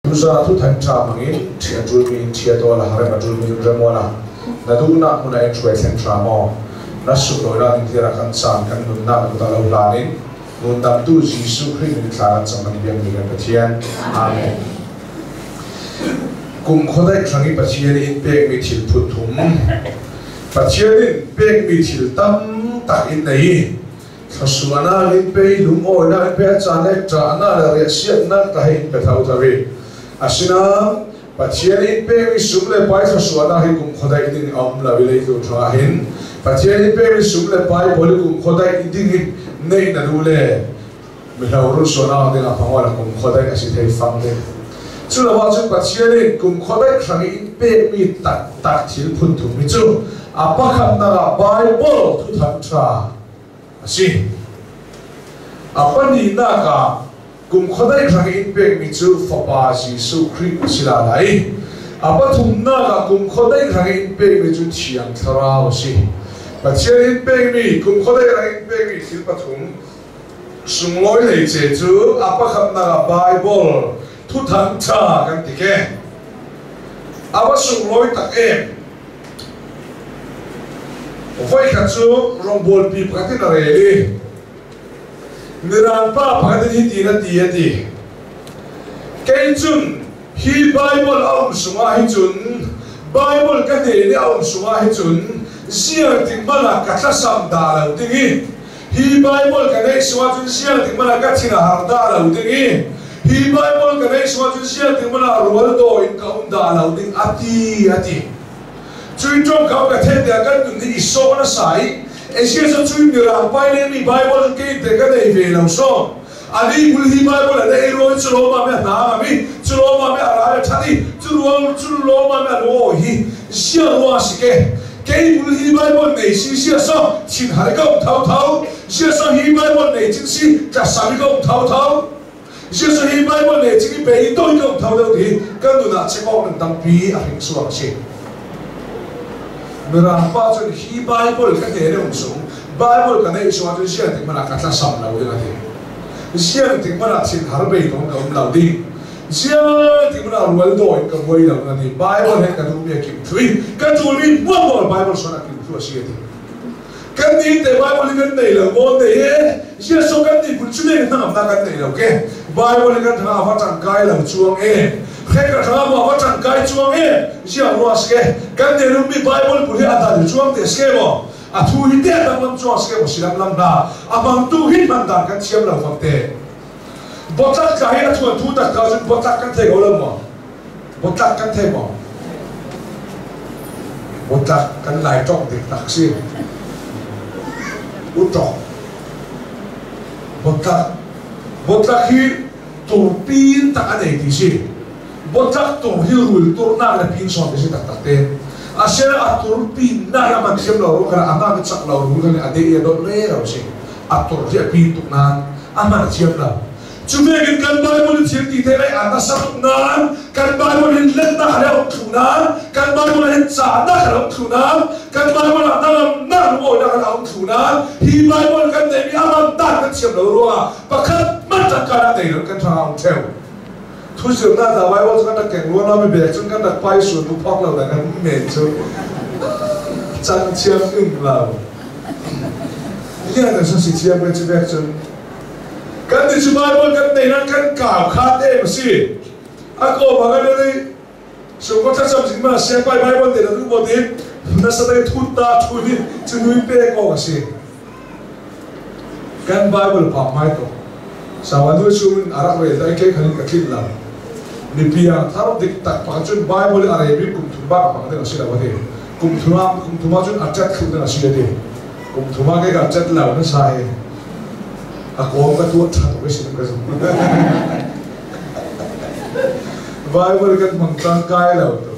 Tuza thu than tha mangin ṭhi a ṭulmi in ṭhi a tawl a harem a ṭulmi in rem wala na duhnak hmun ah in hruai thlen hram aw na sunlawinak ding tiah kan caan kan nunnak na kut ah lo hlan in nundamtu Jesuh Khrih min thla kan cam kan i biakmi kan Pathian. Amen. Kum khuadaih hrang i Pathian in pekmi thil phun thum Pathian in pekmi thil tam tak in nei Thluachuahnak in pei, lungawinak in pei, a caan le ṭahnak le riahsiatnak ka hei in pe thotho i asinain Pathian in pekmi sum le pai thluachuahnak hi kum khuadaih ding a um lo i leitu ṭha hin Pathian in pekmi sum le pai pawl hi kum khuadaih ding hi neih na duh le mihlo rulsuahnak ding ah hmang kum khuadaih a si thei fang ding. Cu lo ahcun Pathian in kum khuadaih hrang i in pekmi taktak thil phun thum hi cu a pakhatnak ah Bible thuthang ṭha a si. A pahnihnak ah kum khuadaih hrang in pekmi cu Fapa Jesuh Khrih a si la lai. A pathumnak ah kum khuadaih hrang in pekmi cu Thiang Thlarau a si. Pathian in pekmi kum khuadaih hrang in pekmi thil pathum sunglawi hleice cu a pakhatnak ah Bible thuthang ṭha kan ti ke. A va sunglawi tak em! Voikhat cu rawngbawlpi pakhat in a rel i Mirang pa pakhat in hitin a ti a ti. Kei cun hi Baibal a um sungah hi cun Baibal ka hnen i a um sungah hi cun ziar tik hmanh ah ka tlasam dah lo ding i hi Baibal ka neih sungah cun ziar tik hmanh ah ka thin a har dah lo ding i hi Baibal ka neih sungah cun ziar tik hmanh ah rual daw in ka um dah lo ding a ti a ti. Cui ṭawngkam ka theih tiah kan nun nih i sawh na sa i Asia cu cui mirang pai le mi Bible ke te ka nei ve lo so ani bul hi Bible a nei ruang cu lo ma me hna ma mi cu lo ma me a ra le ṭhat i cu ruang cu lo ma me lo hi sia ruang si ke kei bul hi Bible nei si sia so thin har ka um thau thau sia so hi Bible nei cing si tla sami ka um thau thau Jesuh hi Bible le cing i pe i toi ko tho deuh ti kan nun ah chek awk nan tampi a hring suak si. Mirang pa cun hi Bible ka te ne um sung Bible ka neih sung ahcun siang tik mana ka tla sam lo ding a ti. Siang tik mana thin har bei tong ka um lo ding. Siang tik mana rual daw in ka buai lo na ti. Bible he ka duh mi a kim thui. Ka tul mi mual Bible son a kim thu a si a ti. Kan nih te Bible hi kan nei lo maw te he Jesuh kan nih phun cu ne hnangamnak kan nei lo ke Bible hi kan thanga va tangkai lo chuang e khe ka thanga ma va tangkai chuang e ziang ruas ke kan ne rum mi Bible pul hi adal chuang te ske mo a thu hi te dang lam chuang ske mo silam lam na a mang tu hi man dan kan thiam lo fak te botlak ka hi a thuan thu tak ka chun botlak kan thei ko lo mo Botlak kan thei maw? Botlak kan lai ṭong dik tak si. Uṭong. Botlak. Botlak hi turpin tak a nei ti si. Botlak tur hi rul turnak le pin sawn ti si taktak te. Asina a turpin nak a man thiam lo ru kana a ma chak lo ru kana a de a dot le ro si. A tur hi a pin tuk nan a man thiam lo. Cu vekin kan Bible in thil ti te lei ah nasa tuk nain kan Bible in letnak a um thlu nain kan Bible in canak a um thlu nain kan Bible ah hnangamnak lungawinak a um thlu nain hi Bible kan neihmi aman dan kan thiam lo ruangah pakhat hmanh tangka dah nei lo kan thang a um theu. Thuzirnak hna Bible cu kan rak keng rua na mi bek cun kan rak pai sual bu phok lo na kan men cu cang thiam ing lo. Lian na si thiam ve cu bek cun Kan nih cu Bible kan nei nan kan kau kha te a si. A ko bang an i sungko thlacam zing ma siangpai Bible te na duh mo ti na sa dei thut ta thu hi cu nui pe ko a si. Kan Bible pa mai to. Sawa nu chung in arak rel dai ke khan ka tlin lo. Mi piang thar dik tak pa cun Bible a re bi kum thum ba bang ding a si lo a ti. Kum thuma kum thuma cun a chat thlu ding a si a ti. Kum thuma ke ka chat lo na sai. A kawm ka tuah ṭha tuk i sin ka zumh. Bible kan hmang ṭangkai lo tu.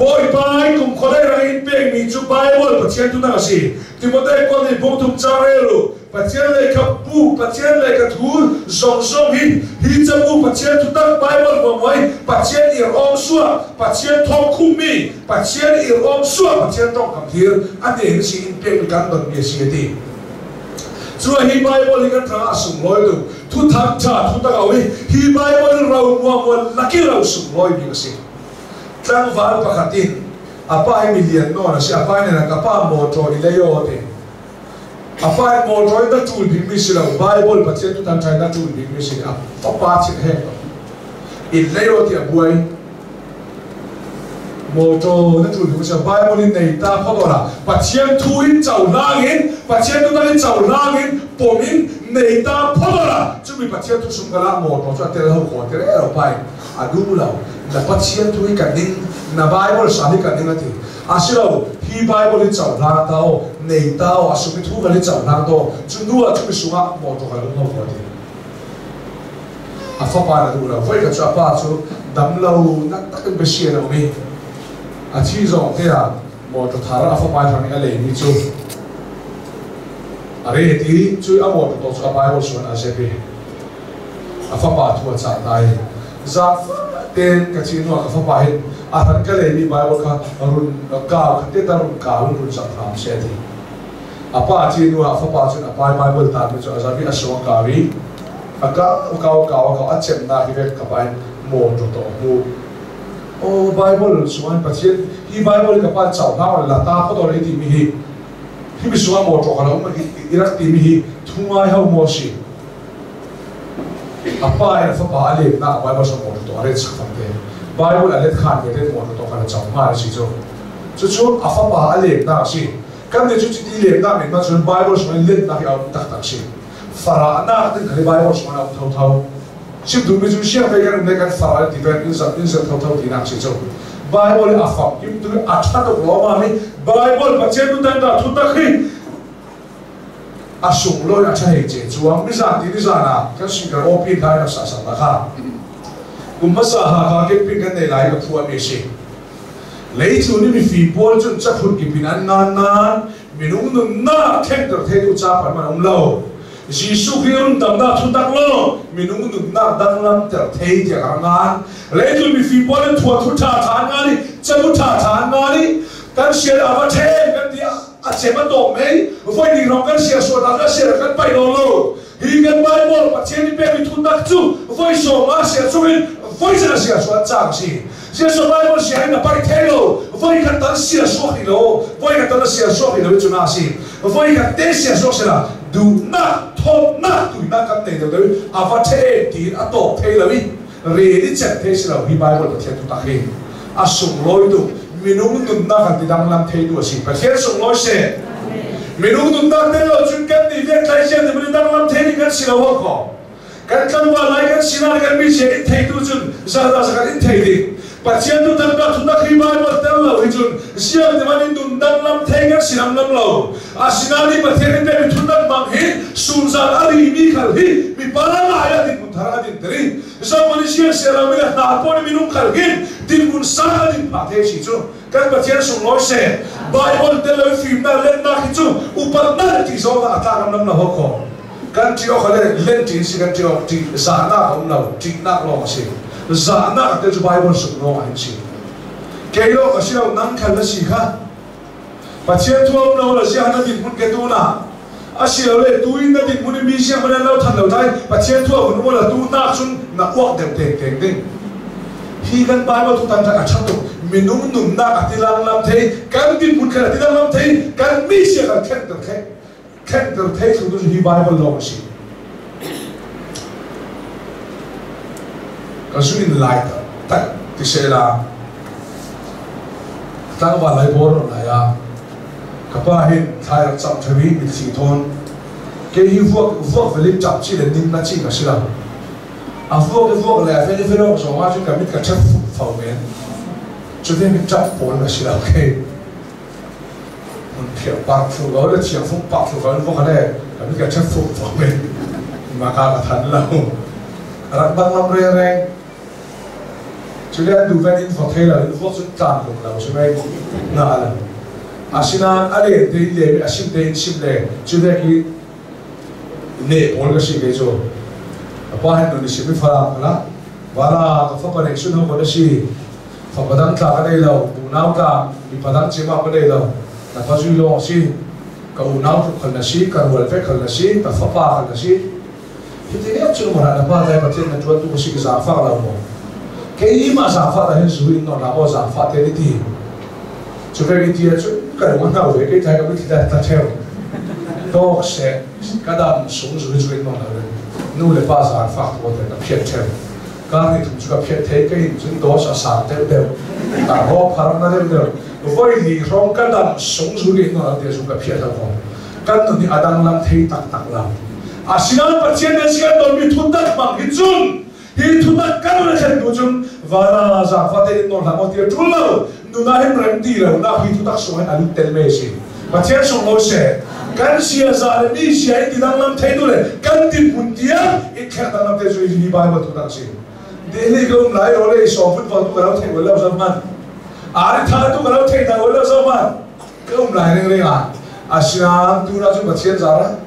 Bawipa i kum khualei rang in pekmi cu Bible Pathian tunak a si. Timote kuat nih phungthum ca rel u. Pathian lei kha pu, Pathian lei ka thu zongzong hi hi cabu Pathian thutak Bible hmuamhoi Pathian i rawm sua, Pathian thawng khummi, Pathian i rawm sua, Pathian tawngkam thir a hnen si in pekmi kan donmi a si a ti. Cu hi Bible hi kan hrang ah a sunglawi tuk. Thu thang tha thu tak awi hi Bible ro mua mual laki ro sung loi mi asi. Tlangval pakhat in apa hi milian non asi, apa in ka pa motor i leio te apa in motor in na tul bik mi si lo, Bible Pathian tu tan thai na tul bik mi si, a pa chin he in leio ti a buai motor na tul bik mi si, Bible in nei ta khodora Pathian thu in chau lang in Pathian tu tan in chau lang in pom in nei ta khodora chumi Pathian thu sum kala motor chu tel ho ko te ro pai adu lo na Pathian thu hi kan ning na Bible sa hi kan ning ati asilo hi Bible in chau lang tao nei tao asumi thu ka li chau lang to chu nuwa chu mi sunga motor ka lung ho ko ti a fa pa na du lo voi ka chu apa chu dam lo na tak in be sia lo mi a thi zong te a motor thara a fa pa thang a lei mi chu are ti chu a motor to chu a Bible suan a zepi a fa pa thu a cha tai za ten ka chi nuwa ka fa pa hin a than ka lei mi Bible kha run ka kha te ta run ka run sak tham se ti apa chi nuwa fa pa chu a pa Bible ta mi chu a zabi a so ka ri a ka ka ka ka a chem na hi ve ka pa motor to mu o Bible suan Pathian hi Bible ka pa chau na la ta ko to le ti mi hi hi mi suan motor ka lo ma irak ti mi hi thungai ho mo si apa in fa pa ale na Bible so motor to are chak fam te Bible ale khan ve te motor to ka chau ma si chu chu chu a fa pa ale na si kan ne chu ti le na min ma chun Bible so let na ki au tak tak si fara na tin khali Bible so na thau thau sim du mi chu sia ve kan ne kan fara ti ven in zap thau thau ti nak si chu Bible a fam kim tu a tha to lo ma mi Bible Pathian tu tan da thu tak hi a sung loi a tha hei che chuang mi zan ti ni zana kan sing ka opi thai na sa sa ta kha kumma sa ha kha ke pin kan nei lai ka thua mi si lấy chu ni mi fi pol chun cha phun ki pin an nan nan minung nun na thek ter the tu cha phan man um lo Jisu khirun tam na thu tak lo minung nun na dang lam ter thei ti ka ngan lấy chu mi fi pol thua thu tha tha nga ni cha thu tha tha nga ni kan sia ava the kan ti a che ma to mei voi ni rong kan sia so da ka sia kan pai lo lo hi kan Bible Pathian ni pe mi thu tak chu voi so ma sia chu in voi sa sia so chang si sia so Bible sia na pai the lo voi kan tan sia so hi lo voi kan tan sia so hi lo chu na si voi kan te sia so se la du na thop na tu na kan nei do ava the ti a to the lo i re ni chet the si lo hi Bible Pathian thu tak hi a sung loi tu minung nun na kan ti dang lam thei tu si Pathian sung loi se minung nun na te lo chun kan ni ve tlai chen ni dang lam thei ni kan si lo ko kan tlang wa lai kan sina kan mi che in thei tu chun za za kan in thei di Pathian tu tan ka thu na khi Bible tel lo hi chun siam te man in dun dang lam thei kan sinam lam lo a sina ni Pathian in pe mi thu nak mang hi sun zan ari mi khal hi mi pa la ya din mun thara din tri Malaysia se la mi na po ni minung khal hin din mun sa din pa the si chu kan Pathian sung loi se Bible tel lo phim na len na hi chu upat na ti zo na ata ram lam na ho ko kan ti o khale len ti si kan ti o ti za na ka um lo ti na lo ma si za na te chu Bible sung lo ai si ke lo ka si lo nang khal na si kha Pathian thu om lo la si han din mun ke tu na a si lo le tu in na din mun mi siang man lo than lo thai Pathian thu om lo la tu na chun na uak dem teng teng ding hi kan Bible thu tan ta a that tu minung num na ka tilang lam thei kan din mun kha tilang lam thei kan mi sia kan khen ter khe khen ter thei thu tu hi Bible lo si ka su in lai ta ti se la tang wa lai bor la ya ka pa hin thai rak cham thawi mi thi thon ke hi vuak vuak velik chap chi le ning na chi ka sila a vuak vuak le fe fe lo so ma chu ka mit ka chap phau men chu ve mi chap pol ka sila ke mun phia pak thu go le chiang phung pak thu go vuak le ka mit ka chap phu phau men ma ka ka than lo rak bang lam re re chu le du ven in pho thei la in vuak chu tan lung lo chu mai na la asina ale te le asim te in sim le chu ve ki ne pol ka si ke chu apa hen nu ni sim fa la wala ka fa pa ne su no ko na si fa pa dang tla ka nei lo bu nau ta mi pa dang che ma pa nei lo na pa ju lo si ka u nau khal na si ka rual ve khal na si ta fa pa khal na si Hi te chu mara na pa dai Pathian na tuan tu ko si zaangfak lo mo. Keimah zaangfah dah hin zu in non la aw zaangfah te ni ti. Cu ve ti chu ka rung hna ve ke thai ka bi ta ta theu. Tok se ka dam sung zu zu in non la nu le pa zaangfak to te ka phiat theu. Ka ni thum chu ka phiat thei ke in chun dos a sang deuh deuh. Ta ho pharam na deuh deuh. Voi li rong ka dam sung zu in non la te zu ka phiat lo ko. Kan nun hi adang lam thei tak tak lo. Asinain Pathian nih sian tonmi thutak bang hi cun hi thutak kan le thlen tu cun vana zaangfah tein nawl hlah maw ti a ṭul lo. Nun ah hin rem ti lo nak hi thutak sung hin a lut tel me si. Pathian sung lo seh. Kan siaza le mi sia in ti danglam thei tu le kan dinhmun tiang in thlek danglam te cu hi Bible thutak si. Delhi ka um lai ro le sawm football tu ka lo thei lo zam man. Ari tha tu ka lo thei na lo zam man. Ka um lai reng reng ah asinain tu na cu Pathian zara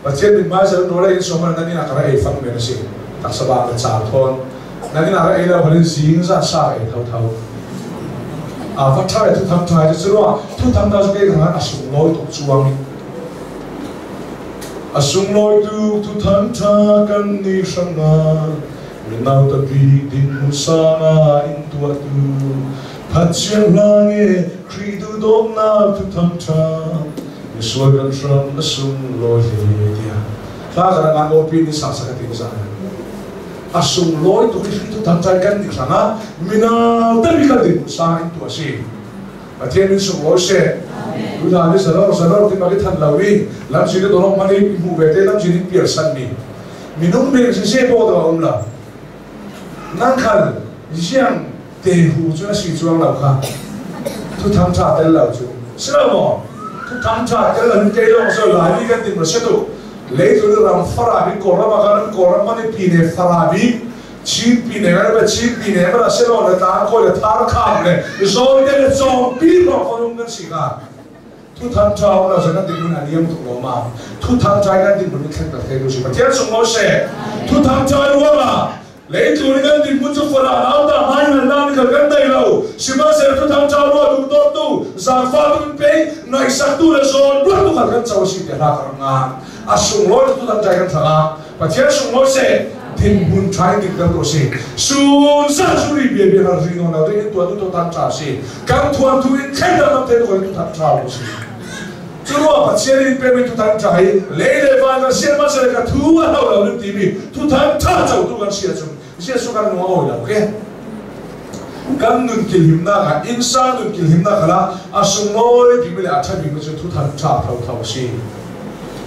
Pathian min mai sal no le in soman nan in a kara ei fang men asi taksa ba ka char thon nan in ara ei lo halin zing za sa ei tho tho a va tha thu tham thai chu ruwa thu tham ta chu ke khang a sung loi tuk chuang a sung loi tu thu tham tha kan ni hranga minau ta bi din mu sa nga in tua tu Pathian hlang e Khrih duhdawtnak thutham ṭha misual kan hram a sunglawi hle tiah hla kan ngan awpi ni sak sak ti zan a sunglawi tuk i Khrih thutham ṭha kan ni hrang ah minau tampi kan din sa in tu a si. Pathian min sunglawi seh. Tutan ni salor salor ti magi than lo i lamsi ni dorok mani hmu ve te lamsi ni piar san mi minung beng si se po do um la nang khal siang te hu cu na si chuang lo kha thuthang ṭha tel lo cu si lo maw? Thuthang ṭha tel lo hin kei lawng so Laimi kan tin ma si tu leitu ram farabi Kawlram ah kan Kawlram man i pine farabi Chin pine kan ba Chin pine ma se lo le tlang ko le thar kham le zawi te le cawng pi ro ko kan si ka thuthang ṭha lo sa kan din mun a niam tuk lo ma. Thuthang ṭha kan din mun thlen ta the lu si. Pathian sung mo se thuthang ṭha ruangah leitlun kan dinhmun cu fara nau ta hmai ngan na ni kan dai lo. Sihmanhsehlaw thuthang ṭha rua duh dawt tu zaangfah tu in pe ngaihsak tu le zawn ruat tu kha kan co si te hla ka rak ngan a sunglawi tu thuthang ṭha kan thlang ah Pathian sunglawi seh. Dinhmun ṭha in ding kan tu si sun sa suri bia bia kan ri no na ri in tuan tu to tan ṭha si kan thuan tu in thlen dan nam the tu kan tu than ṭha lo si. Cu ruah Pathian in pemi tu than ṭha hi lei le van kan sian ma se ka thu a lo lo nim timi tu than ṭha co tu kan sia chung Jesuh kan lung a awi lo ke kan nun kilhimnak ah innsa nun kilhimnak khala a sunglawi bik le a ṭha bik cu thu than ṭha tho tho si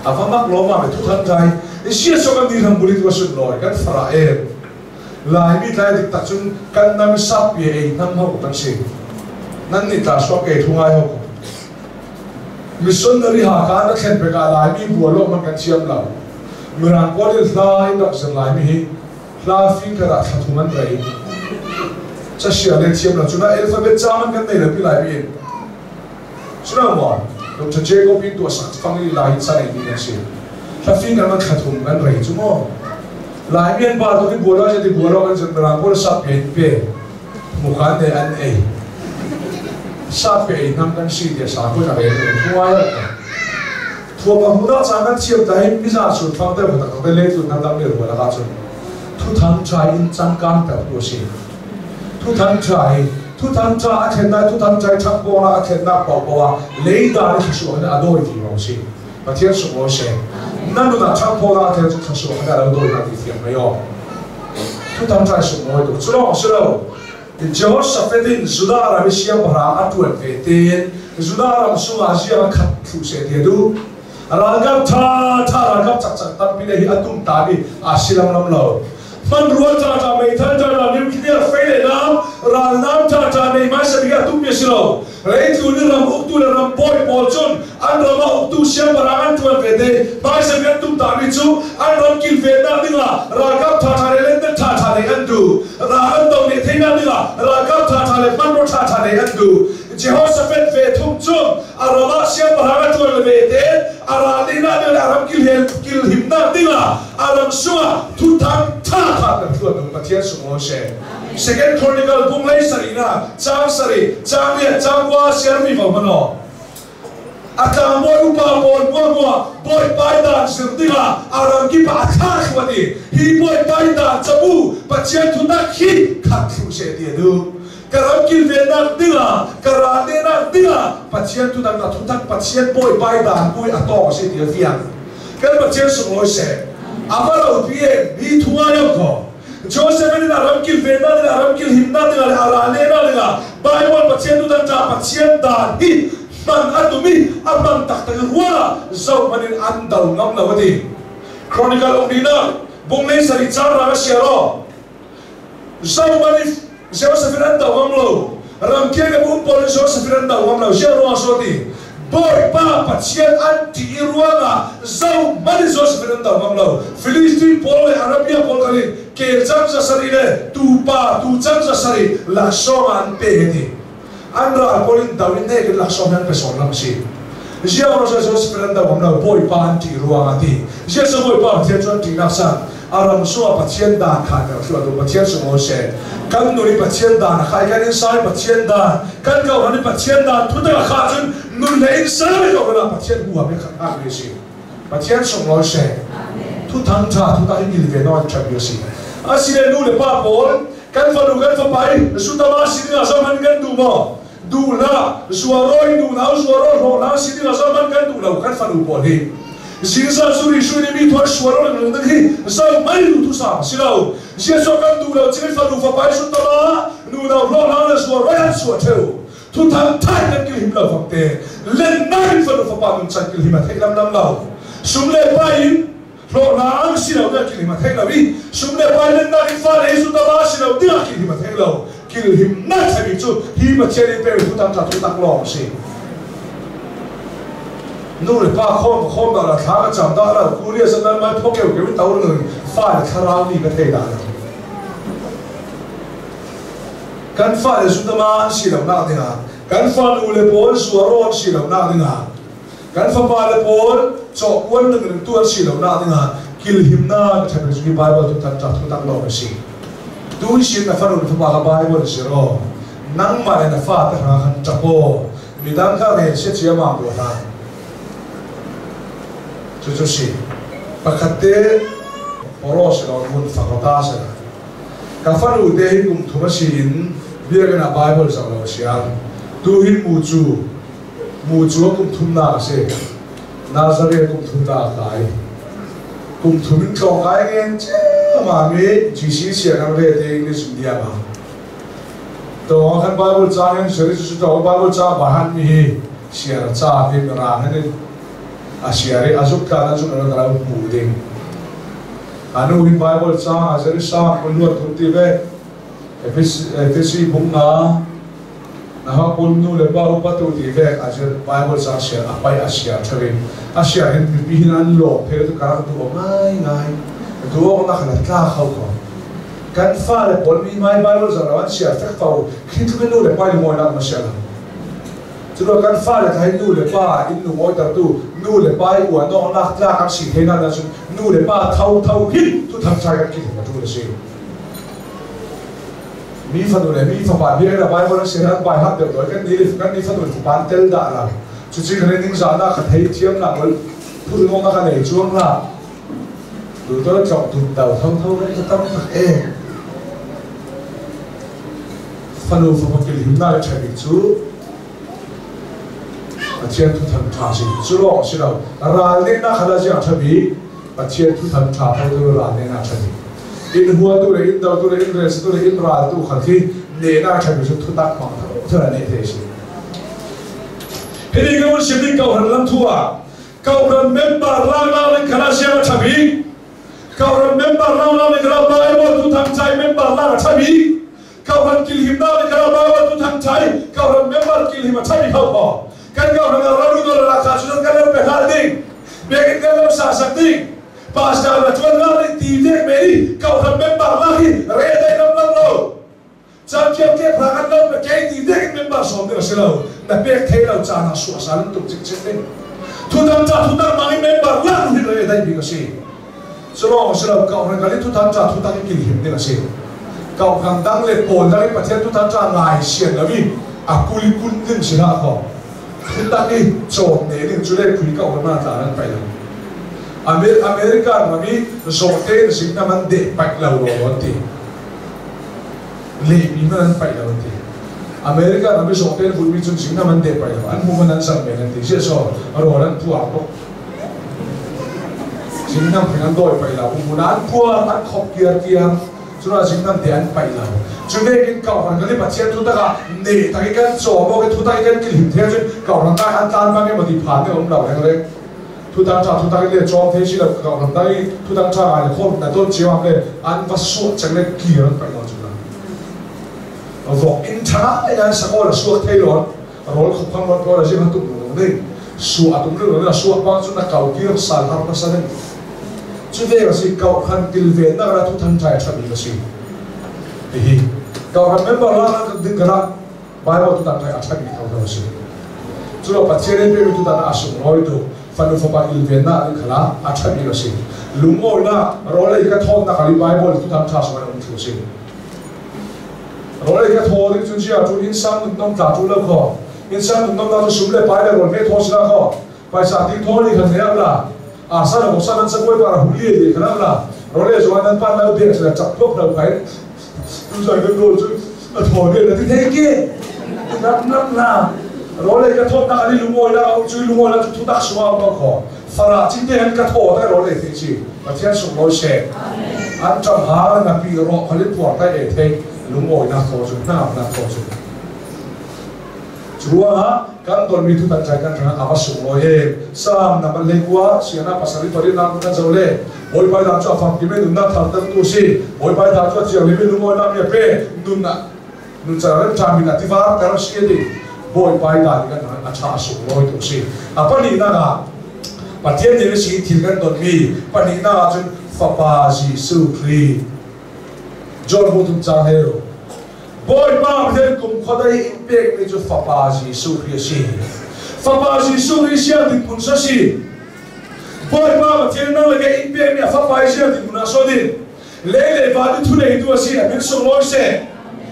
a va mak lo ma me thu than ṭha hi Jesuh kan ni ram buli tu sun lawi kan fara em Laimi tlai dik tak cun kan nam sap pi ei nam ho kan si nan ni tla suak ke thu ngai ho missionary ha ka na thlen pe ka Laimi bua lo man kan thiam lo. Mirang pawl in hla in rak zir Laimi hi hla fing kha dah thla thum an rei ca sia le thiam lo cuna alphabet ca man kan nei lo pi Laimi in cuna maw Dr. Jacob in tua sak fang i lai ca nei mi kan si hla fing kan man thla thum kan rei cu maw. Laimi an pa tu ki bua lo ti bua lo kan zir mirang pawl sap pe pe mukan ne an ei sap pe ei nam kan si tia sa ko na re thuai thua pa huna cha kan thiam ta hi miza sun fang te tak te le tu nam dang le ruwa la chun thu thang tha in chang kan ta tu si thu thang tha hi thu thang tha a then na thu thang tha thak bo na a then na pau pau a leida ni thu su na adoi ti ro si. Pathian sung lo se nan nu na thak pho na the chu thu su na lo doi na ti thiam mai o thu thang tha sung lo tu chu lo si lo. Jehoshaphat in Judah ram siangpahrang a ṭuan ve tein Judah ram sungah ziang a khat thlu seh ti a duh. Ralkap ṭha ṭha ralkap cakcak tampi le hi a tum ta mi aa si lamlam lo. Hmanrua ṭha ṭha meithal ṭha ṭha nuclear fei le nam ralnam ṭha ṭha nei hmaisa bik a tum mi a si lo. Leitlun in ram uktu le ram bawi pawl cun an ram ah uktu siangpahrang an ṭuan ve te hmaisa bik an tum ta mi cu an ram kilvennak dingah ralkap ṭha ṭha le lentek ṭha ṭha nei an duh. Ral an do ne theihnak dingah ralkap ṭha ṭha le hmanrua ṭha ṭha nei an duh. Jehoshaphat ve thum cun a ram ah siangpahrang a ṭuan le ve te a ral dingah ding le a ram kilhimnak dingah a ram sungah thuthang ṭha kha kan hluat ding. Pathian sunglawi seh. Second Chronicle bung lei sarih na chang sarih chang lian chang kua siarmi vo mano. A tlangbawi upa pawl muamua Bawipa dan zir dingah a ram kip ah a thla thluan i hi Bawipa dan cabu Pathian thutak hi khat thlu seh ti a duh. Ka ram kilvennak dingah, ka ral lehnak dingah Pathian thutak a thutak Pathian Bawipa dan pui a tawk a si ti a fiang. Kan Pathian sunglawi seh. A va lo pi em hi thu ngai lo ko. Joseph in a ram kilvennak dingah, a ram kilhimnak dingah le a ral lehnak dingah Bible Pathian tutan ca Pathian dan hi hman a tum i a hman taktak i ruangah zohhmanh in an do ngam lo a ti. Chronicle uk dihnak bunglei sarih caan ra ka sia law zohhmanh i Joseph in an do ngam lo. Ramkhel ka um pawl in Joseph in an do ngam lo. Ziah ruang so ti Bawipa Pathian an ṭih i ruangah zohhmanh in Joseph in an do ngam lo. Philistine pawl le Arabia pawl khan in kel cang za sarih le tupa tu cang za sarih laksawng ah an pe a ti. An ral pawl in do in nek in laksawng an pe sawn lam si. Ziah ruang Joseph in an do ngam lo. Bawipa an ṭih ruangah ti. Ziah Bawipa Pathian cu an ṭihnak sang a ram sungah Pathian dan kha kan hruat u Pathian sung seh kan nun i Pathian dan a khai kan insang i Pathian dan kan ko i Pathian dan thu tak kha cun nun le insang i ko na Pathian huam he khat hak mi si Pathian sung lawi seh thu thang tha thu tak in ve noi tha bi si asile nu le pa pawl kan fanu kan fapa i sutama si ding ah man kan du maw du la zuaroi nu nau zuaro ro la si ding ah man kan du lo kan fanu pawl hi Zingzan suri suri mi thoi suaro le nung hi zau mai lu tu sa si lo Jesu kan du lo chimi fanu fapa i sutama nu nau ro la le zuaroi han suwa theu thu thang thai kan kil him lo fakte len nai fanu fapa nun chan kil him a thei lam lam lo sum le pa in hlawhhlang si lo na kil him a thei lo i sum le pai lennak in fa le zu tama si lo tiah kil him a thei lo kil him na thei cu hi Pathian in pe thu tak thu tak lawng si nu le pa khom khom da la thla ka cham da la kuria sa nan mai phokeu ke tau nung fa le thlarau ni ka thei da lo kan fa le zu tama an si lo nak dingah kan fa nu le pawl zuaro an si lo nak dingah kan fapa le pawl cawhkuan ding tu an si lo nak dingah kilhimnak ṭhat cu Bible tu tan ṭa thu tak lawng a si tu sin na fanu fapa ka Bible si ro nangmah le na fa te hna khan ṭapo midang kha rel sia cia ma bu hna cu cu si pakhat te poro si lo mun fakota si ka fanu te hi kum thum a si in biakinn ah Bible zoh lo siang tu hi mu cu Mu cu kum thumnak a si. Nazareth kum thumnak a kai. Kum thum in tlawng kai ngen ciammam i GC sianginn re te English medium ah. Tawng kan Bible ca hin seri cu tawng Bible ca bahan mi hi siar ca hi mirang hin a siar i a zuk tla na zuk na ka lo hmu ding. Anu hin Bible ca a seri sang kun luat thum ti ve. Efesi bung nga Na pun nu le pa upa tu ti vek a zir Bible ca siar a pai a siar ṭhawin a siar hin mipi hin an lawm phel tu karak duh ngai ngai du awk na khan tla kho ko kan fale pawl mi mai Bible zong lo an siar fek fo khi tluk nu le pa ni mawi nak ma siar lo cu kan fale thai nu le pa in nu mawi tar tu nu le pa i uan awk nak tla kan si thei na na cun nu le pa tho tho hin tu tham chai kan ki ma tu le si Mi fanu le mi fapa bia na Bible an sin an bai hat deuh doi kan ni kan ni fanu fapa an tel dah la cuci kan ning za na ka thei thiam na ngol phul ngong ka nei chuang la tu to chok tu dau tho tho kan ta tam tak e fanu fapa kil him na le thabik cu Pathian thu than tha si cu lawng si lo ral ne na khala jiang thabi Pathian thu than tha tho tu ral ne na thabi in huatu le in dotu le in relsitu le in raltu kha khi nehnak ṭhat cu thutak hmang thil ne the si. Hini ka mun sim ding kohran lam thu ah kohran member lang lang in khala siang a ṭhabi kohran member lang lang in khala Bible tu thang chai member lang a ṭhabi kohran kilhim na in khala Bible tu thang chai kohran member kilhim a ṭhabi kho kho kan kohran ralu dol la kha chu kan lo pe hal ding biakinn kan lo sa sak ding Pastor na tuan la nih ti vek me ni kauhran member la hi re dai lam lam lo caan thiam ke phra kan lo na ke ti vek in member som ding a si lo na pek thei lo caan ah suah sal tuk cik cik ding thutam ca thutam mang in member la hi re dai bik a si culong si lo kauhran kal in thutam ca thutak in kil him ding a si kauhran dang le pawl dang in Pathian thutam ca ngai sian lo i a kuli kun ding si hlah kho. Thutak i cawn ne ding cu le phui ka ma tla nan pai lo. America ram i zawhte in zing na man deh paih lo lo an ti. Lehmi man an paih lo an ti. America ram i zawhte in vulmi cun zing na man deh paih lo. An hmu man an zam men an ti. Ziah so rawl an puar tuk. Zing nam thing an dawi paih lo. Umhmun an puar an khop kiar kiar. Cuna zing nam te an paih lo. Cu vekin kauhran kan i Pathian thu takah ne tak i kan caw maw thu tak i kan kilhim the cun kauhran ta han tlan bang emaw ti phan ne um lo reng reng. Thu tang tha thu tak i le cawm the si lo kauhran ta i thu tang tha ngai le khom na ton chiam le an va suah chang le kir an paih lo cuna. Vok in tha nan sako la suak thei lon rol khop khang ron ko la jim han tum lo ding suah atum lo na suah bang cun na kau kir sal har na sa ding. Cu ve ka si kauhran kilvennak ra thu than trai ṭhatmi ka si. Hihi kauhran member la kan ding kana Bible tu tan trai a ṭhatmi tho tho si. Cu lo Pathian in pemi tu tan a sunglawi tu fanu fapa kilvennak ding khala a ṭhatmi ka si. Lungawinak rawlei ka thawnnak ali Bible tu tan ṭha sunglawi um thu si. Rawlei ka thaw ding cun cia cu insang nun nom tla tu lo kho. Insang nun nom na cu sum le pai le rawl me thaw sila kho. Paisa ti thaw ni khan ne la asa na bosa nan sakoi para huli li khan la role zo nan pan lo de sa chak thop lo kai tu zai kan rol chu a thaw ne la ti the ke nap nap na role ka thop na ali lungoi la au chu lungoi la chu tak suwa ma kho fara chi te han ka tho ta role the chi Pathian sung loi se an cham ha na pi ro khalin puar ta e the lungoi na tho chu na na tho chu Curuangah kan tonmi thutan cai kan hrangah a va sunglawi em. Salm na ban 19 siana pasarih pariat nak kan zoh le Bawipa dang cu a famkim i nunnak thartertu a si. Bawipa dang cu a thianghlim i lungawinak mi a pe. Nunnak nuncan remṭha min a tivar ter a si a ti. Bawipa i dan kan hrang a ṭha a sunglawi tu a si. A pahnihnak ah Pathian nih a si thil kan tonmi pahnihnak ah cun Fapa Jesuh Khrih John Hmuthum cang heu Bawipa Pathian kum khuadei in pekmi cu Fapa Jesuh Khrih a si. Fapa Jesuh Khrih siang ding a si. Bawipa Pathian nang le kei in pekmi a Fapa i siang ding ah so din. Lei le van i thuneitu a si, a min sunglawi seh.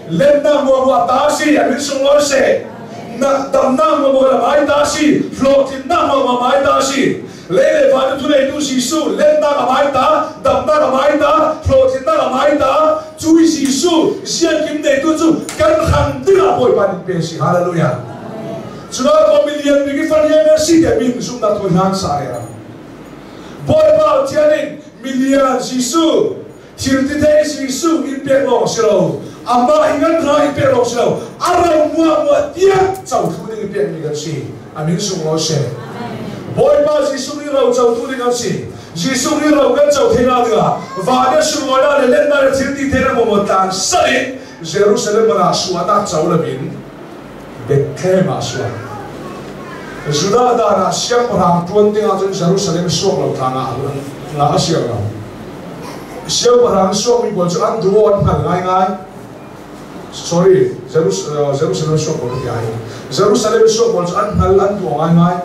Lennak muamua ta a si, a min sunglawi seh. Na damnak muamua la mai ta a si, hlawhtlinnak muamua mai ta a si. Lei le van i thuneitu Jesuh lennak a mai ta, damnak a mai ta, hlawhtlinnak a mai ta. Cui Jesuh sianginn neitu cu kan hrang dingah Bawipa nih pe si. Hallelujah. Cuna ko milian bik i fanian na si te min zumnak thu hlan sa ya. Bawipa Pathian in milian Jesuh thil ti thei Jesuh in pek lawng si lo amah in kan ra in pek lawng si lo a ram mua mua tiang co thu ding in pek mi kan si. Amin sunglawi seh. Bawipa Jesuh nih ro cotu ding an si. Jesuh nih ro kan co thei na dingah van le sunglawi na le lenna le thil ti thei na maw tlan sal in Jerusalem ah suanak co loin Bethlehem ah suak. Judah dan ah siangpahrang ṭuan ding ahcun Jerusalem suak lo tlang ah la a siang lo. Siangpahrang suakmi pawl cu an duh an hngal ngaingai. Sorry, Jerusalem suak pawl ka ti ai. Jerusalem suak pawl cu an hngal an tuah ngaingai.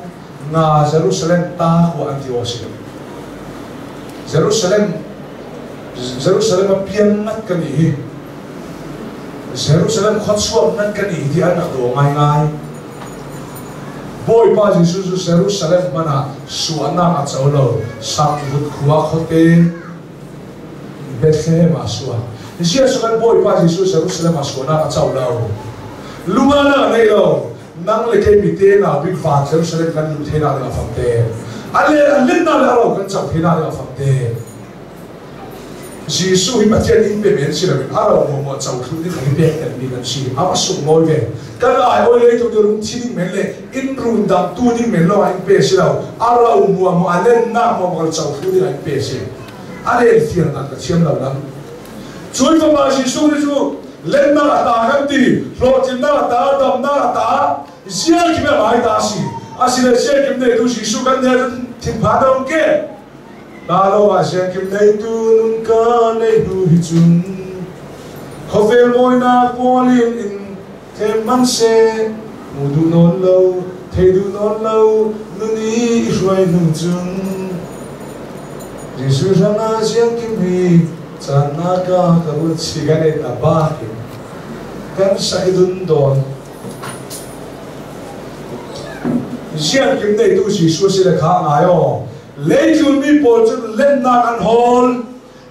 Nga Jerusalem ta khua an ti aw si. Jerusalem Jerusalem a pian ngat kan i hi. Jerusalem khua chuak ngat kan i ti an rak daw ngaingai. Bawipa Jesuh cu Jerusalem hmanh ah suahnak a co lo. Samvut khua khuate Bethlehem ah suah. Jesuh kan Bawipa Jesuh Jerusalem ah suahnak a co lo. Lungana a ngei lo. Nang le kei mi te na bik van Jerusalem kan luh the na ding a fam te. A le a len na le a ro kan co the na ding a fam te. Jesuh hi Pathian in pe men si loin a ro mo mo co thlu ding kan i pek ten mi kan si. A va sunglawi ve. Kan ai oi lei tu rum thi ding men le in run dam tu ding men lo in pe si lo. A ro mua mo a len na mo mo co thlu ding in pe si. A rel fiang nan ka thiam lo lam. Cun Fapa Jesuh nih cu lennak a ta kan ti, hlawhtlinnak a ta, damnak a ta, ziakim a mai ta si. Asile ziakim neitu Jesuh kan ne thinphan a um ke. Ta lo ah ziakim neitu nun ka nei hnu hi cun khawvel mawinak pawl in in them man seh mu duh nawn lo thei duh nawn lo nun i i hruai hnu cun Jesuh hrangah ziangkim hi caan na ka ka ruat si kan ei ta bak in kan sak i dun dawn. Siangkim neitu Jesuh si le kha ngai aw. Leitlun mi pawl cu lennak an hawl.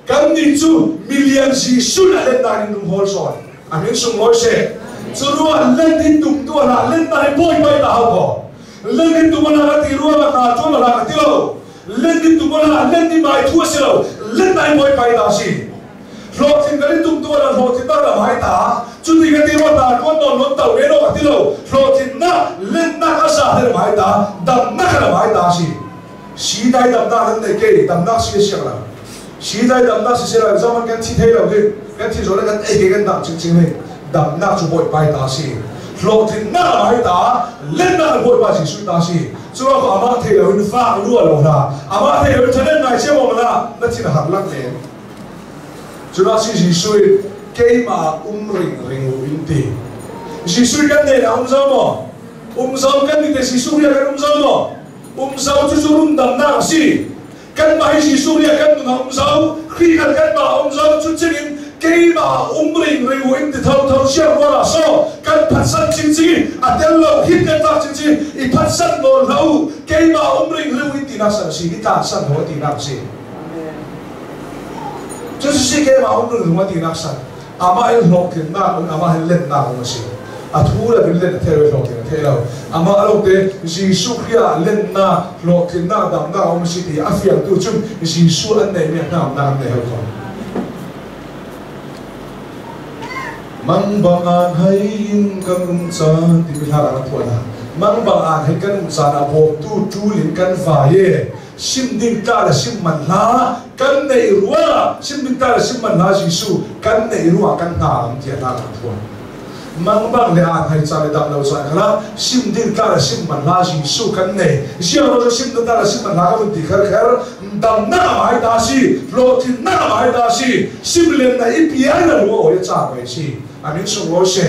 Kannih cu milian Jesuh na lennak in rung hawl sawn. A min sunglawi seh. Cu ruah len in tum tu hlah lennak hi bawi pai ta hau ko. Len in tum hlah ka ti ruang ah hna ṭuan hlah ka ti lo. Len in tum hlah len i mai thu a si lo. Lennak hi bawi pai ta si. Hlawhtlin kan in tum tu ah hlawhtlinnak lam hai ta. Cuti ka ti ruah ta ṭuan nawn non to ve lo ka ti lo. Hlawhtlinnak lennak a sa te lam hai ta. Damnak lam hai ta si. Si dai damnak nan nei ke damnak si a siang lo. Si dai damnak si sela zaman kan thi thei lo hi kan thi zawn kan ei ke kan dam chingching hi damnak cu bawipa ta si. Hlawhtlinnak lam hai ta lennak bawipa Jesuh ta si. Cu amah thei lo in fak lua lo hna. Amah thei lo in thanen ngai cia mo na na thin har lak len. Cuna si Jesuh in keimah um ring ring u in ti. Jesuh kan nei na um zo maw? Um zo kan ni te Jesuh ria kan um zo maw? Umzo cu cu rundamnak a si. Kanmah hi Jesuh nih a kan nunah umzo, Khrih khan kanmah umzo cu cingin keimah um ring ring u in ti thotho siang rual ah so kan phatsan cingcing i a tel lo hit kan tlak cingcing i phatsan nawl hlah u keimah um ring ring u in tinak san a si i tlan san ho tinak a si. Cu si keimah um ring ring a tinak san amah in hlawhtlinnak um amah in lennak um a si a thu le in len a thei lo hlawhtlin a thei lo amah lo te Jesuh Khrih ah lennak hlawhtlinnak damnak um a si ti a fiangtu cun Jesuh an neihmi hnamnak an nei ho ko mang bang an hai in kan um caan timi hla kan phuah hna mang bang an hai kan um caan ah bawmtu ṭul in kan vai e sim ding ta le sim man hla kan neih ruangah sim ding ta le sim man hla Jesuh kan neih ruangah kan hna lam tiah hna kan phuan mang bang le aan hai ca le dam lo caan khala sim ding ta le sim man hla Jesuh kan nei ziang ro sim ding ta le sim man hla ka vun ti kher kher dam na mai ta si hlawhtlin na mai ta si sim len na i piai na lu oi cha mai si amin sung loi se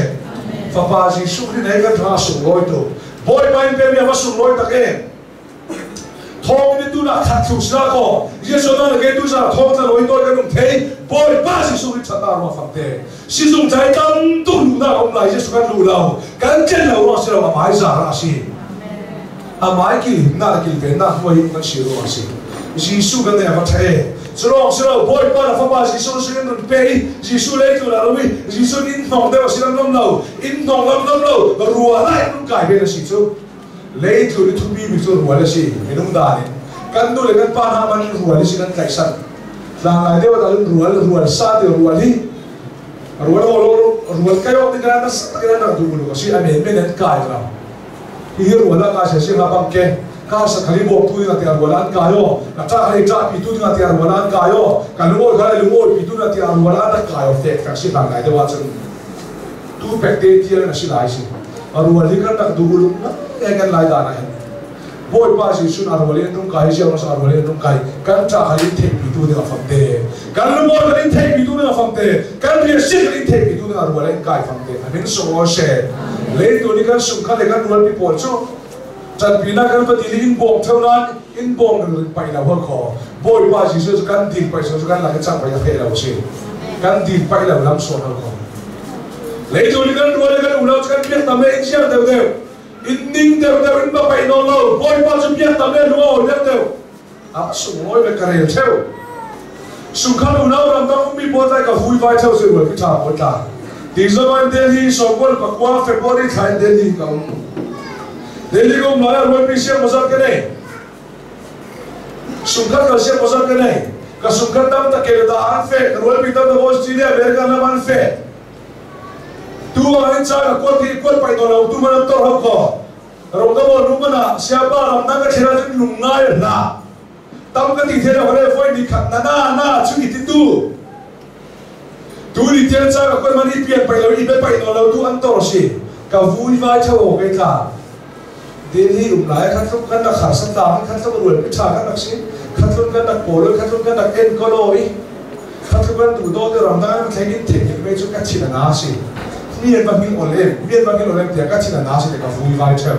fapa Jesuh Khrih nei kan tha sung loi tu Bawipa in pe mi a sung loi tak e thawng in tu nak khat thluk sila ko Jesuh na ke tu sa thawng tla loi toi kan um thei Bawipa Jesuh ri that na ro fak te sizung chai tam tu lu na om lai Jesuh kan lu lo kan chen lo ro si lo amai za ra si amai ki na ki ve na hoi kan si ro si Jesuh kan ne va the Surong silo Bawipa na fapa Jesuh sin run pe i Jesuh lei tu la lo i Jesuh in hnong deuh si lam lam lo in hnong lam lam lo rua lai run kai ve na si cu Leitlun i thupi mi cu rual a si. Minung dan in kan nu le kan pa hna man rual hi si kan tlaihsan. Tlanglai deuh ah cun rual rual sa ti rual hi rual rual kai awk ding kan kan rak duh lu a si. A men men an kai lo. Hihi rual ah ka se si nga bang ke ka sa khali bawk tu ding tia rual an kai o na ta khali ta pi tu ding tia rual an kai o kan lungawi kha lungawi pi tu na tia rual an kai o fek fek si tlanglai deuh ah cun tu pek te tial na si lai si rual hi kan rak duh uluk na e kan lai dan ah hin Bawipa Jesuh na rual in rung kai ziang sa rual in rung kai kan cha khal in thei pi tu ding a fam te kan lumaw kan in thei pi tu ding a fam te kan ria si kan in thei pi tu ding a rual in kai fam te amin sung o she le tu ni kan sung kha le kan rual pi pawl chu chan pi na kan pati in bawm theu nan in bawm ring ring pai lo hol kho Bawipa Jesuh cu kan dil pai so cu kan lak i cang pai a pheh lo si kan dil pai lo lam sawn hol kho leitu ni kan rual kan ulo cu kan biak tam le in siang deuh deuh in ning deuh deuh in ba pai nawn lo Bawipa cu biak tam le lung awi deuh deuh a sunglawi le ka rel theu sungkhal unau ramdang ummi pawl tlai ka hui vai theu si rual ki tha pawl tla ti zaman Delhi sawkol pakua February thla in Delhi ka um Delhi ka um lai rual pi siang bazar ka nei Sungkhat kal siang pasal ka nei. Ka sungkhat tam ta kel da an fe. Ka rual pi tam ta Australia America lam an fe. Tu ang in cha ka kuat hi kuat pai to lo tu man tor ho ko. Rong ka bon rumana siapa ram na ka thira chun lung ngai la. Tam ka ti thela hore foi ni khat na na na chu iti tu. Tu ni tian cha ka kuat man i pian pai lo i be pai no lo tu an tor si. Ka vui vai chao ke tla. Delhi um lai khat tluk kan rak harsat ta khat tluk rual pi tha kan rak si khat tluk kan rak pawl khat tluk kan rak en ko i khat tluk kan tu do te ram dang thleng in theng in me chu ka chin na si mian bang in olem mian bang in olem tia ka chin na si te ka vui vai theu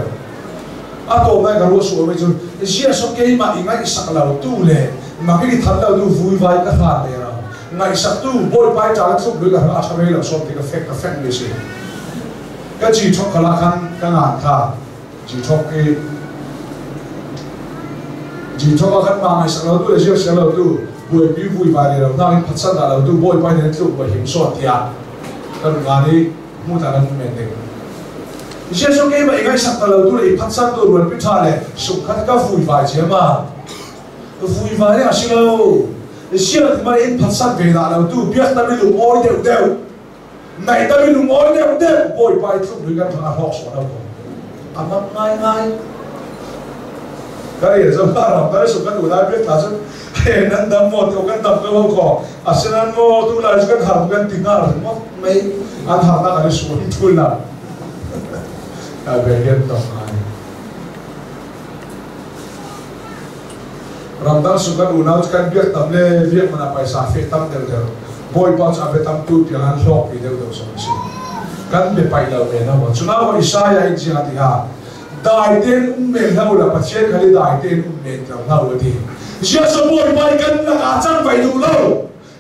a to mai ka ru su me chu zia so ke ma ingai sak lo tu le ma ki than lo tu vui vai ka tha te ra ngai sak tu boy pai cha tluk lu ka a tha lo so te ka fek ka fek me si Ka ci ṭhok kal ah khan ka ngan kha ci ṭhok i Ji thong ah khan ma ngai sak lo tu le siak siang lo tu buaipi vui vai le lo nakin phatsan dah lo tu bawipa nih tluk ba him sawn tiah kan ngan i hmu ta nan men ding. Jesuh ke ma ingai sak ta lo tu le i phatsan tu ruan pi tha le sung khat ka vui vai che ma vui vai a si lo siang ma in phatsan ve dah lo tu biak ta mi lung awi deuh deuh nai ta mi lung awi deuh deuh bawipa i tluk lui kan thang a hlawk sawn lo ko a mak ngai ngai ka rel zo ka ram ka su kan ulai biak ta cun he nan dam mo ti kan dam ko ko asinan mo tu lai kan har kan ti nga mo mei an har na kan su thul na ka be gen to ngai ramdang su kan unau kan biak tam le biak mana paisa fe tam del del bawipa cu a biatam tu tiang an hlawk pi deuh deuh zong a si kan be pai lo men aw cuna wa Isaiah in chia ti ha dai ten um men hlau la Pathian khali dai ten um men lo hlau ti Jesu bawipa kan lak ah cang vai duh lo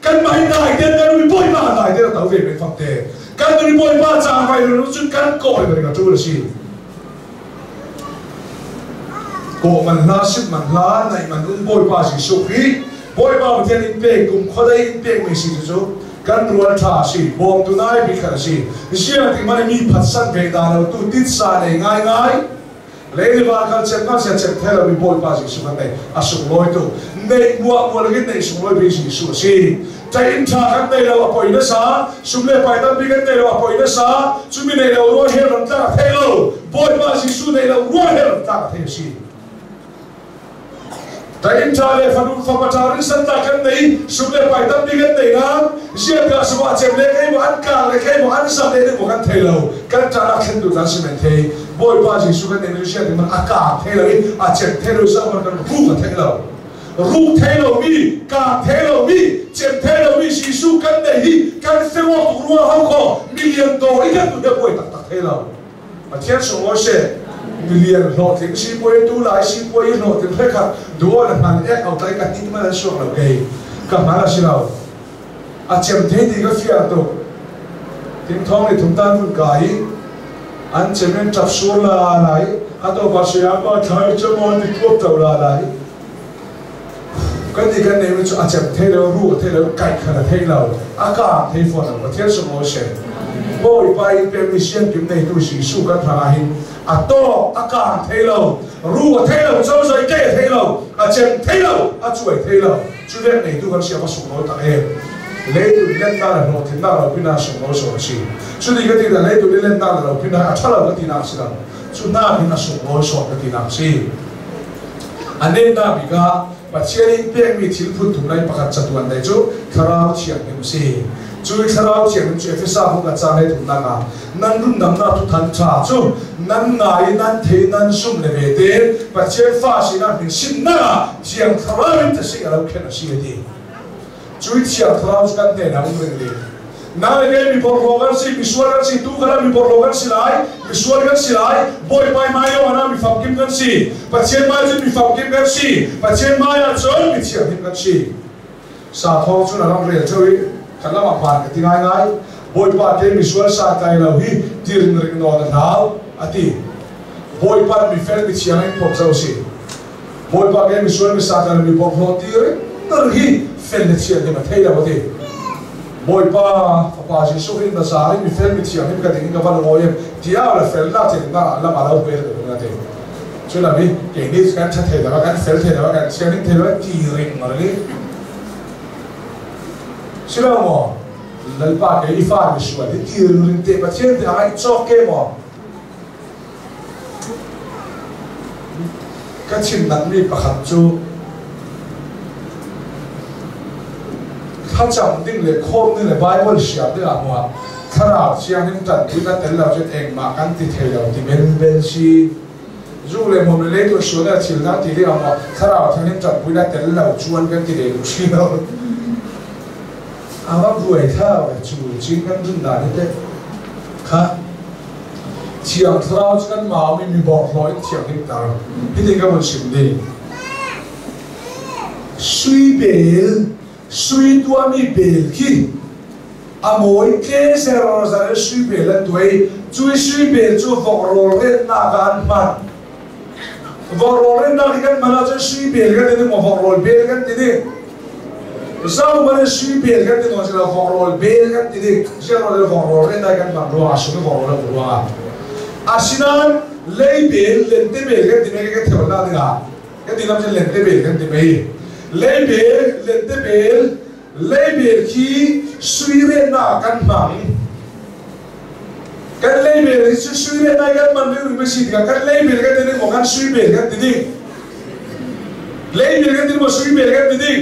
kan mai dai ten kan mi bawipa dai ten tau ve men fak te kan mi bawipa chang vai lo cun kan ko le ka tu la si ko man hla sip man hla nai man un bawipa Jesuh Khrih bawipa Pathian in pek kum khodai in pek mi si cu kan rual tha si bawm tu nai bi kha si sia ti man mi phatsan ve da lo tu tit sa nei ngai ngai le va kal chem ka sia chem thela mi bawipa Jesuh kan nei a sung loi tu nei mua mua lagi nei sung loi bi Jesuh si chai in tha kan nei lo a poi na sa sum le pai tam bi kan nei lo a poi na sa chumi nei lo ruwa he ram ta thei lo bawipa Jesuh nei lo ruwa he ram ta thei si Tain tha le fanu fapa tha rin san ta kan nei sum le pai tam bi kan nei na sia ka swa chem le kai mo an ka le kai mo an sa le mo kan thei lo kan ta na khen du kan si men thei bawipa Jesuh kan nei sia ti man aka thei lo i a chem thei lo sa man kan ru ka thei lo ru thei lo mi ka thei lo mi chem thei lo mi Jesuh kan nei hi kan fewo tu ruwa hau ko million do i kan tu he boi tak tak thei lo Pathian sunglawi seh milian hlawhtling sipuai tu lai sipuai hlawhtling hlekhat duan hman ek au tai ka hnih man an suak lo kei ka hman a si lo a cem thei ti ka fiang tuk ting thong ni thum tan vun ka i an cem in tap sur la lai a to pa sia pa thai chamon ti kuap to la lai kan ti kan nei chu a cem thei lo ru thei lo kai khan a thei lo a ka thei fon lo Pathian sunglawi seh Bawipa in pe mi sian kim nei tu Jesuh kan thang hin a to a kang thei lo ru a thei lo chozai ke thei lo a cem thei lo a chuai thei lo chu vek nei tu kan sia va sunglawi tak em leitu len na la hlawh thin na lo pina sunglawi so si chu ni ka ti na leitu len na lo pina a thalo ka ti na si lo chu na hin a sunglawi so ka ti na si anen na bi ka Pathian in pekmi thil phun thum lai pakhat chatuan dai cu Thlarau Thianghlim si. Cu Thlarau Thianghlim cu Efesa bu kan cang lai thumnak ah nan rundamnak thuthan ṭha cu nan ngai nan thei nan sum le ve te Pathian fa sinak min sinnak ah Thiang Thlarau in tasik a lo khen a si a ti. Cu Thiang Thlarau cu kan hnenah um ring ding. Na le mi porhlaw kan si, misual kan si, tu kha mi porhlaw kan si lai, misual kan si lai, Bawipa hmai lawng ah mi famkim kan si, Pathian hmai cun mi famkim kan si, Pathian hmai ah cun mi thianghlim kan si. Sa thawng cun a rak rel theo i kan lam ah hmaan ka ti ngaingai. Bawipa te misual sa tlai lo hi tiring ring nawn a hlau, a ti. Bawipa mi fel mi thiang in phawm zo si. Bawipa ke misual mi sa tlai mi porhlaw ti ring tar hi fel le thianghlim a thei lo a ti. Bawipa Fapa Jesuh in bazaar i mifel mithianghlim ka ding in ka van ngawi em tiah le fel na thil na lam a lo pe ka na te cu lam i kei nih kan ṭha thei lo kan fel thei lo kan thianghlim thei lo ti ring mar li si lo maw lalpa ke i fa mi sual hi ti ring te Pathian te ai chok ke maw Ka chim dangmi pakhat cu thlacam ding le khawm ding le Baibal siam ding ah hmuah thlarau thianghlim ṭanpui na tel lo cun engmah kan ti thei lo ti menmen si. Zu le hmawm le leitur sual le thil dang ti ding ah maw thlarau thianghlim ṭanpui na tel lo chuan kan ti leh duh si lo. A va buai thlau cu cing kan zun dan hi teh kha Thiang Thlarau cu kan mau mi mi bawrhlaw in thianghlimter. Hitin ka vun chim ding. Sui bel, sui tuahmi bel khi a mawi tle zerzar in sui bel an tuai. Cui sui bel cu vok rawl retnak ah an hman. Vok rin nak kan man ahcun sui bel kan ti maw vok rawl bel kan ti ding. Zo man sui bel kan ti nawn si lo vok rawl bel kan ti ding. Siang rawl vok rawl rin dai kan man ruang ah sung vok rawl ruang ah. Asinain lei bel lente bel kan ti mei kan theo na ding ah kan ti lam cun lente bel kan ti mei. Lei bel lente bel lei bel khi sui rennak kan hmang. Kan leibel hi cu sui le nai kan man ring si tikah kan leibel kan ti ding maw kan sui bel kan ti ding? Leibel kan ti maw sui bel kan ti ding?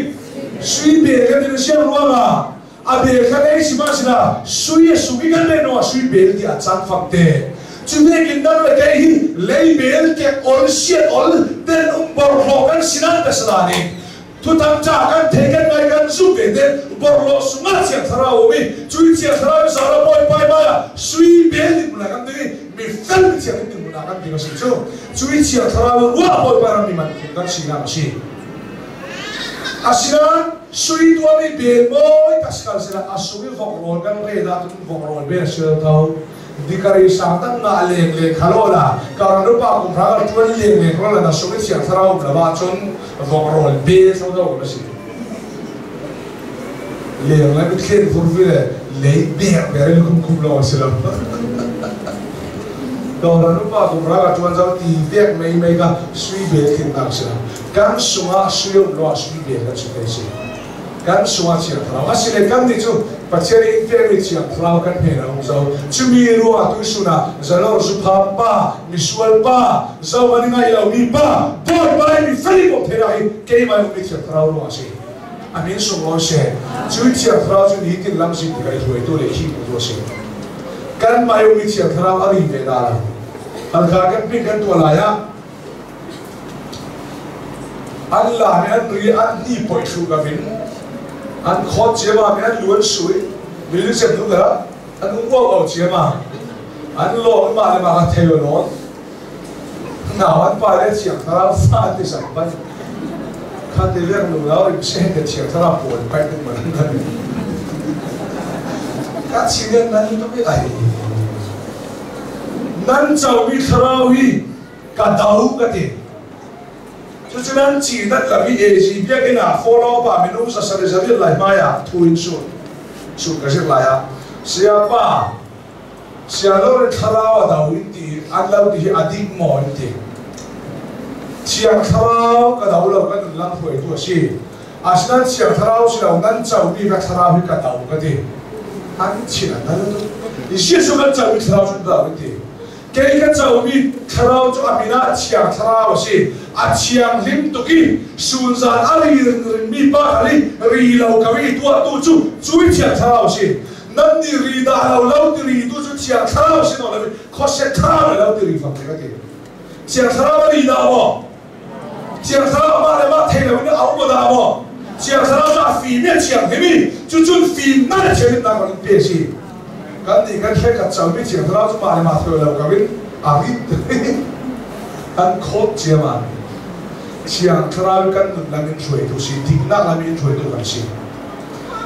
Sui bel kan ti ding siang ruangah a bel kha lei si ma sila sui a sung i kan lei no sui bel ti a cang fak te. Cu nekin nan le kei hi leibel kek ol siat ol ten um bor hlo kan sinan ka sala ni Thuthang ca kan thei kan ngai kan zumh ve te borlo sungah Thiang Thlarau um i cui Thiang Thlarau in zara bawi pai mai ah sui bel ding hmun ah kan ding i mi fel mi thiang ding hmun ah kan ding a si cu cui Thiang Thlarau ruah bawipa ram mi man kan sinak a si. Asinain sui tuahmi bel mawi tak sikal sila a sung i vok rawl kan ren ahcun vok rawl bel a si lo tho. Dikari sang tan nga leng le khalo la karang rupa kum ra tuan leng le khalo la na sung i Thiang Thlarau um la ba cun vok rawl be tho do na si leng le mitthlen vur vi le lei bek bere kum kum lo si lo Dora nu pa kum ra ka tuan zau ti vek mei mei ka sui bel thin nak si kan sunga sui um lo sui bel kan su te si kan sungah Thiang Thlarau asile kan nih cu Pathian in pekmi Thiang Thlarau kan hnen a um zo cumi ruangah tuisun ah zalor zupham pa misual pa zo an ngai lomi pa Bawipa i mi fel bawm thei hi keimah ummi Thiang Thlarau ruangah a si. A min sunglawi seh. Cu Thiang Thlarau cu nitin lamzin tikah i hruaitu le khimtu a si. Kanmah i ummi Thiang Thlarau a ri ve dah lo. Halkha kan pin kan tuah lai ah an lam i an ri an hni poih thlu ka vin an khawt ciama mi an lu an sui mi lu cem nu ka an um uau au ciama an lawng mah le mah ka thei lawn Nau an pa le Thiang Thlarau fa ti sang ban kha te leng nu lau rim se te Thiang Thlarau pawl pai tuk man kan ka chinen nan tu bi ai nan chau mi thlarau hi ka dau ka ti cu nan chi nat la mi AG biakinn ah follow pa minung sa sari zaril lai hmai ah thu in sun sun ka zir lai ah siapa Sialor in thlarau a do in ti an lo ti hi a dik maw in ti. Thiang Thlarau ka do lo kan nun lam hruaitu a si. Asinain Thiang Thlarau si lo nan comi ka thlarau hi ka do ka ti. An chin an dal tuk. Jesuh kan comi thlarau cu do in ti. Kei ka comi thlarau cu a min ah Thiang Thlarau a si. A thianghlim tuk i sunzan a ri ringmi pa khal i ri lo ko i tuahtu cu cui Thiang Thlarau a si. Nan nih ri dah lo lo ti ri tu cu Thiang Thlarau si nawn lo khuasek thlarau le lo ti ri fam ka ti. Thiang Thlarau a ri dah maw? Thiang Thlarau mah le mah thei lo in a um dah maw? Thiang Thlarau cu a fim i a thiang him i cucun fim nan thian in nak in pe si. Kan nih kan hlek kan comi Thiang Thlarau cu mah le mah thei lo ko in a rit an khawt ciaman. Thiang Thlarau kan nun lam in hruaitu si, diknak lam in hruaitu kan si.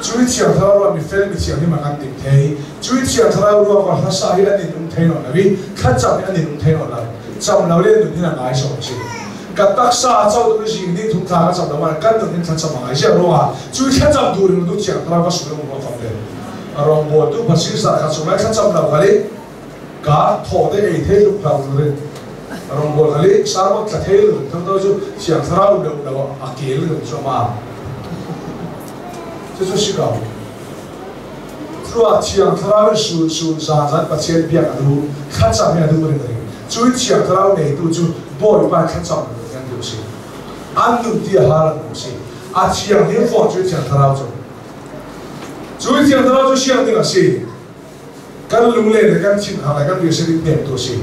Cui Thiang Thlarau ruah mifel mithiang hi ma kan ting thei. Cui Thiang Thlarau ruah ka hlasa hi an in um thei non lo i thlacam hi an in um thei non lo. Cam lo le nun hin a ngai som si. Ka taksa a co tu zing ni thum thla ka cam lo ma kan nun hin thlacam a ngai sia ruangah cui thlacam tu ring tu Thiang Thlarau ka sung um fam te. Rong bawl tu pasir sa kha chung lai thlacam lo kali ka thaw te ei thei luk hlau rin. Rong bawl kali sarmot tla thei lu thang to chu Thiang Thlarau lo lo a kel rin chu ma. Cucu si ko. Thluak Thiang Thlarau in sun sun zan zan Pathian biak a duh, thlacam hi a duh ringring. Cu Thiang Thlarau neitu cu Bawipa thlacam kan duh si. An nun ti a har an duh si. A thianghlim fawn cu Thiang Thlarau cu. Cu Thiang Thlarau cu siang ding a si. Kan lunglen le kan thinhang le kan riasir in hnemtu a si.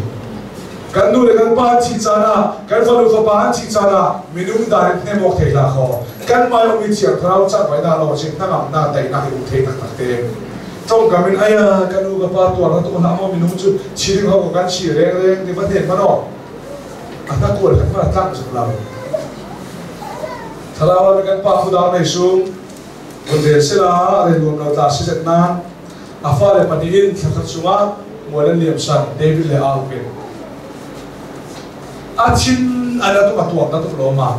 Kan nu le kan pa an thih caan ah, kan fanu fapa an thih caan ah minung dan in hnem awk thei hlah kaw, kan mai ummi Thiang Thlarau cang vai dah law cin hnangamnak daihnak hi um thei taktak te. Tongkam in aya kan nu ka pa tuar na tu hlah maw minung cu chiring ho kan chi reng reng ti va hnen mano a hna kual kan ma tlang zuk lo. Thlarau kan pa khudang nei sung vun sila re nuam lo ta si zet nan A fale pahnih in thlakhat chungah mual an liam san David le a upin. A thin Ana tuk a tuak na tuk lo ma.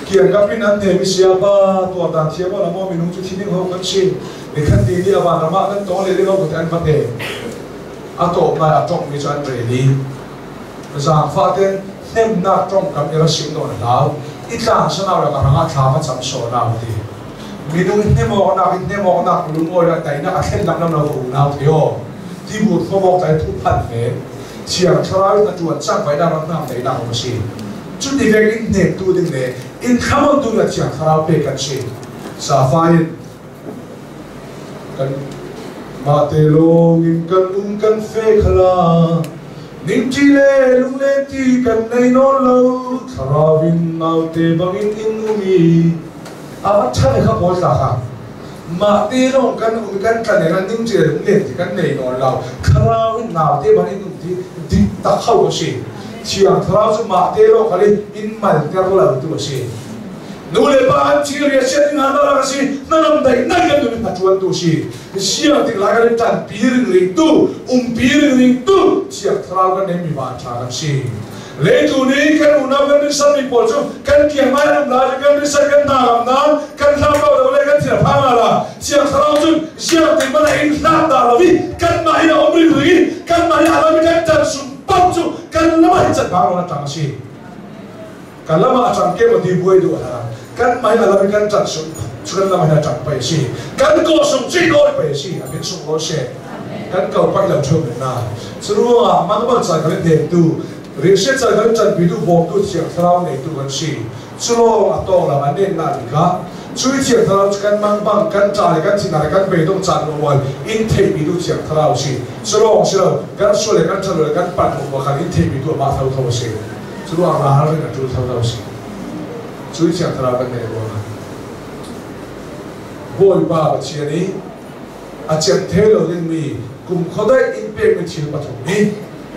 Kiang kap in an nem i siapa tuar dan thiam la maw minung cu thi ding ho kan si. Nikhat ni ni a van ram ah kan tong le ding ho kan va te. A to ngai a tong mi cu an rel i zaangfah ten hnemnak tongkam i ra sim nawn hlau. I tlang sanau le ka rangah thla va cam sawh nau ti. Minung hnemawknak in hnemawknak lungawi le teinak a thlen lam lam lo ka unau theo. Tibur thawmawk tai thu phan men. Thiang Thlarau in a ṭuan cang vai dah rak nam teinak um a si. Cuti vek in hnemtu ding le in thlamontu le Thiang Thlarau pek kan si. Safa in kan mah te lawng in kan um kan fe khala ningṭi le lunglen ti kan nei nawn lo thlarau in naute bangin in um i a va ṭha kha pawl tla kha mah te lawng kan um kan tlan kan ningṭi le lunglen ti kan nei nawn lo thlarau in naute bangin um ti dik tak kho a si. Thiang Thlarau cu mah te lawng kha in malter lo tu a si. Nu le pa an thi ria sian ding hna a si, na lam dai nai kan nun na tuan tu si. Siang tik lai kan tan pi ring ring tu, um pi ring ring tu, Thiang Thlarau kan nei mi van tha kan si. Leitu nih kan unau kan risan mi pawl cu kan kiang mai an um lai, kan risan kan hna lam na, kan hlam lo lo le kan thil phang la. Thiang Thlarau cun siang tik mana in hlat da lo i kan mah hi a um ring ring i kan mah hi a lam i kan tan sum pam cu kan lam ah hin cat bang a tang a si. Kan lam ah a tang ke ti buai duh la kan mah hi a lam i kan tan sum cu kan lam ah hin a tang pai si. Kan ko sung chi doi pai si a min sung lo se. Kan ko pai lo thum na. Curuangah manmal cai kan nem tu riahsiat cai kan ṭanpi tu bawmtu Thiang Thlarau neitu kan si. Culawng a tawng lam an nen nak bik ah cui Thiang Thlarau cu kan mang bang kan ṭa le kan thin le kan beidong caan rual in theihmi tu Thiang Thlarau si. Culawng si lo kan sual le kan ṭhalo le kan pan mu khan in theihmi tu amah thotho a si. Curuang ral rin a ṭul thotho si. Cui Thiang Thlarau kan neih ruangah Bawipa Pathian i a cem the lo dingmi kum khuadei in pekmi thil pathum hi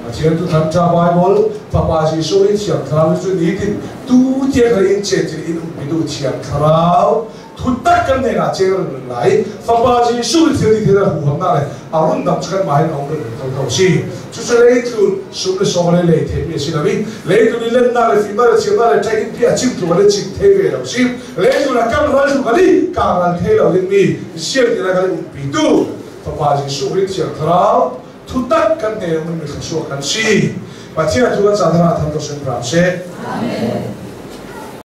Pathian tu thangṭha Bible Fapa Jesuh i Thiang Thlarau cu nitin tu tiang kha in cetin in umpitu Thiang Thlarau thutak kan nei ah ceng ring lai Fapa Jesuh i thil ti thil huham na le a run dam cu kan mah hin ong ring tho tho si cucu leitlun sum le song le lei the mi si lo i leitlun i lennak le fimnak le thiamnak le ṭaih in pi a chim tu le chim the ve lo si leitlun a kan ral tu kali ka ral the lo ding mi siang ti la kan umpi tu Fapa Jesuh Khrih Thiang Thlarau thutak kan ne mi thluachuah kan si. Pathian thu kan ca thara tham to sin ram se. Amen.